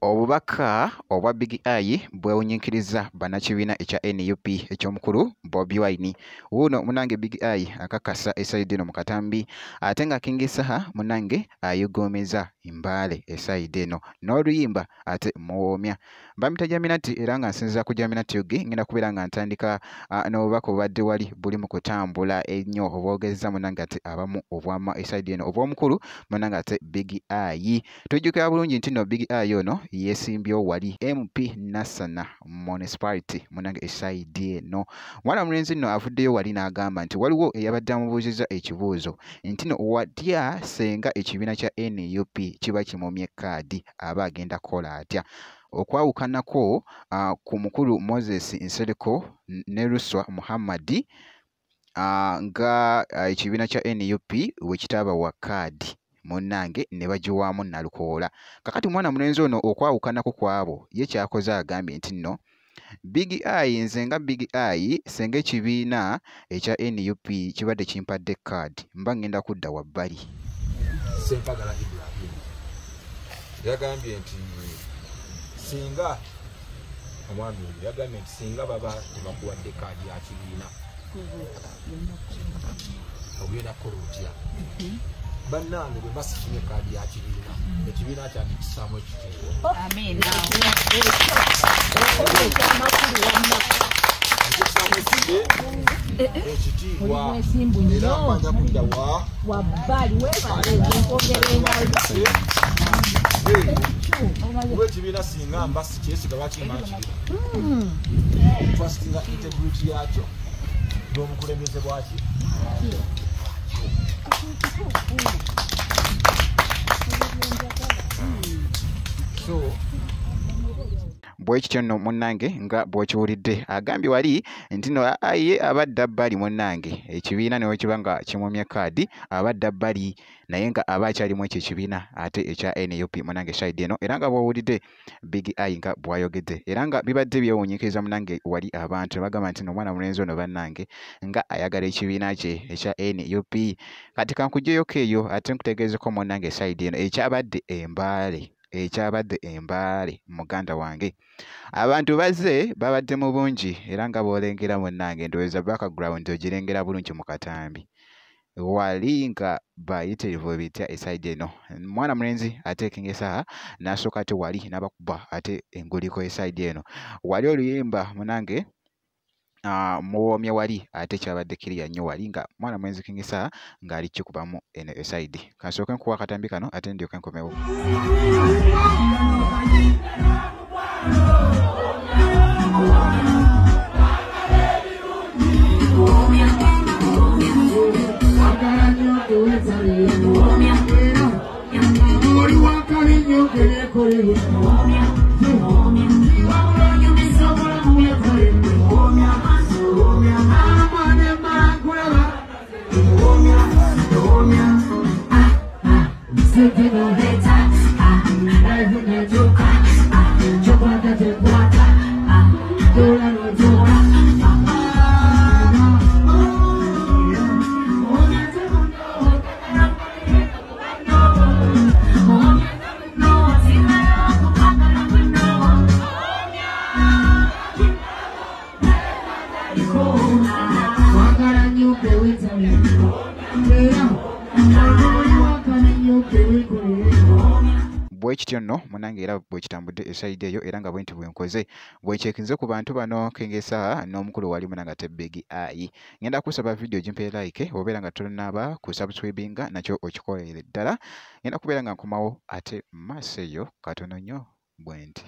Obubaka obwa Big Eye bwewunyiikiriza bannakibiina ekya NUP eky'omukulu Bobi Wine. Wuuno munnange Big Eye akakasa esayidi eno mu katambi, ate nga King Saha munnange ayuguumiza Mbale esayidi eno n'oluyimba ate muwoomya. Bamuyita Jaminati era nga nsinziira ku Jaminati UG ngenda kubeera nga ntandika n'obubaka obubadde wali buli mu kutambula ennyo obwogezza munnange ate abamu obwama esayidi eno obw'omukulu munnange ate Big Eye. Tujjukira bulungi nti nno Big Eye ono yeesimbyewo wali MP Nassana Municipality munnange esayidi eno. Mwana mulenzi nno avuddeyo wali n'agamba nti waliwo eyabadde amubuuzizza ekibuuzo nti nno watya singa ekibiina kya NUP kiba kimumye kaadi aba agenda kukola atya. Okwawukanako ku mukulu Moses Nsereko ne Luswa Muhammad nga ekibiina kya NUP we kitaabawa kaadi munnange ne bagiwaamu Nalukoola. Kakati mwana mulenzi ono okwawukanako kw'abo ye ky'akoze agambye nti nno Big Eye nze nga Big Eye singa ekibiina ekya NUP kibadde kimpadde kaadi mba ngenda kudda wabbali. Sempagala Ibrahim yagambye nti singa omwami oyo yagambye nti singa baba tebakuwadde kaadi ya kibiina ogenda kukola otya? Bannange bwe basifunye kaadi ya kibiina, ekibiina kyange kissaamu ekitiibwa. Amiina. Ekitiibwa era mpanja kudda wa wabbali weebale okwongera engalo. Kuba ekibiina singa mba sikyesiga lwaki mba nkirina? Trustinga integrity yakyo n'obukulembeze bwaki. So bwe kityo nno munnange nga bw'okiwulidde agambye wali nti nno ye abadde abbali munnange ekibiina ne bwe kiba nga kimumye kaadi abadde abbali naye nga aba akyalimu ekyo ekibiina ate ekya NUP munnange sayidi eno era nga bw'owulidde Big Eye nga bw'ayogedde era nga bibadde byewuunyiikiriza munnange wali abantu ne bagamba nti nno omwana mulenzi ono bannange nga ayagala ekibiina kye ekya NUP. Kati kankugyeyoko eyo ate nkutegeezeko munnange sayidi eno ekyabadde Embaale. Ekyabadde Embaale muganda wange. Abantu bazze babadde mu bungi era nga bw'olengera munnange ndowooza background ogirengera bulungi mu katambi. Wali nga bayitirivu bitya esayidi eno. Mwana mulenzi ate King Saha n'asooka ate wali n'abakuba ate enguliko esayidi eno. Wali oluyimba munnange muwoomye wali ate kyabadde kiriya nnyo wali nga mwana mulenzi King Saha ng'ali kikubamu eno esayidi. Kansooke nkuwa akatambi kano ate ndyoke nkomewo. Bwe kityo nno munnange era bwe kitambudde esayidi eyo era nga bwe nti bwe nkoze bwe kyekinze ku bantu bano King Saha n'omukulu wali munnange ate Big Eye. Ngenda kusaba vidiyo gimpe like obeera nga tonnaba kusubscribinga nakyo okikolere ddala. Ngenda kubeera nga nkomawo ate maaso eyo katono nnyo bwe nti.